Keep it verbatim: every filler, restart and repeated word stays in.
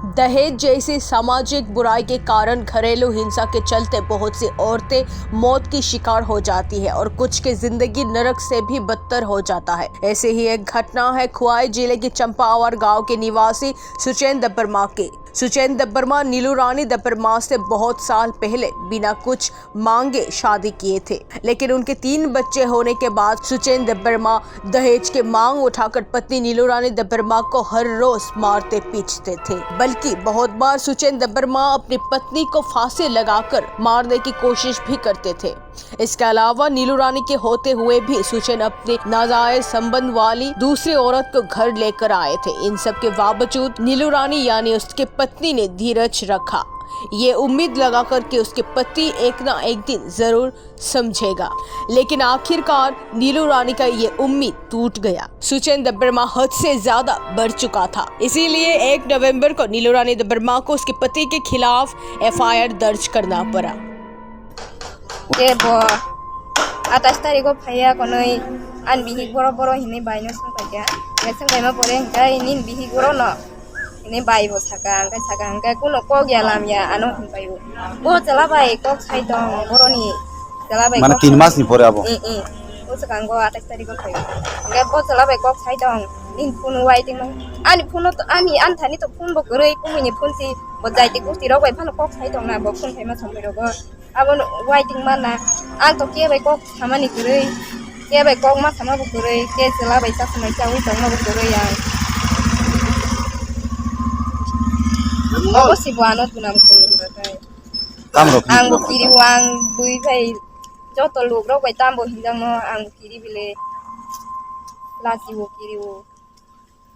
दहेज जैसी सामाजिक बुराई के कारण घरेलू हिंसा के चलते बहुत सी औरतें मौत की शिकार हो जाती है और कुछ की जिंदगी नरक से भी बदतर हो जाता है। ऐसे ही एक घटना है खुआई जिले की चंपावर गांव के निवासी सुचेंद्र वर्मा की। सुचेंद्र वर्मा नीलू रानी दबरमा से बहुत साल पहले बिना कुछ मांगे शादी किए थे, लेकिन उनके तीन बच्चे होने के बाद सुचेंद्र वर्मा दहेज के मांग उठाकर पत्नी नीलू रानी दबरमा को हर रोज मारते पीटते थे, बल्कि बहुत बार सुचेंद्र वर्मा अपनी पत्नी को फांसी लगाकर मारने की कोशिश भी करते थे। इसके अलावा नीलू रानी के होते हुए भी सुचेन अपने नाजायज संबंध वाली दूसरी औरत को घर लेकर आए थे। इन सब के बावजूद नीलू रानी यानी उसके पत्नी ने धीरज रखा, ये उम्मीद लगाकर कि उसके पति एक ना एक दिन जरूर समझेगा, लेकिन आखिरकार नीलू रानी का ये उम्मीद टूट गया। सुचेंद्र वर्मा हद से ज्यादा बढ़ चुका था, इसीलिए एक नवंबर को नीलू रानी वर्मा को उसके पति के खिलाफ एफआईआर दर्ज करना पड़ा। Ke bo atais tarikh o phaiya konwi ani bihik boro boro hinwi bai no swng paikha. Swng paima pore hwnkhe nini bihik boro no hinwi bai bo saka, hwnkhe saka hwnkhe kuno kok ya lam ya ano hwnpaio. Bo chwla bai kok sai tong boroni chwla bai. Mane kok tin sai mas ni pore abo? Eh, eh. Bo swkango atais tarikh o phaio. Hwnkhe bo chwla bai kok sai tong nini phone waiting no. Ani phone no to, ani anthani to phone bo kwrwi, kumui ni phone si bo jaiti gusti rok bai phano kok sai tong na bo phone phaima somoi rogo. Abo no waiting mana, ang to khe bai kok samani kwrwi, khe bai kok ma sama bo kwrwi, khe chwla bai chakmai chawi tongma bo kwrwi ang. Obo si bo ano dunam khe wngkha khai. Tamo rok ang bo kiriwo, ang bui bai joto luk rok bai tambo hinjak no ang kiri bile lachiwo kiriwo.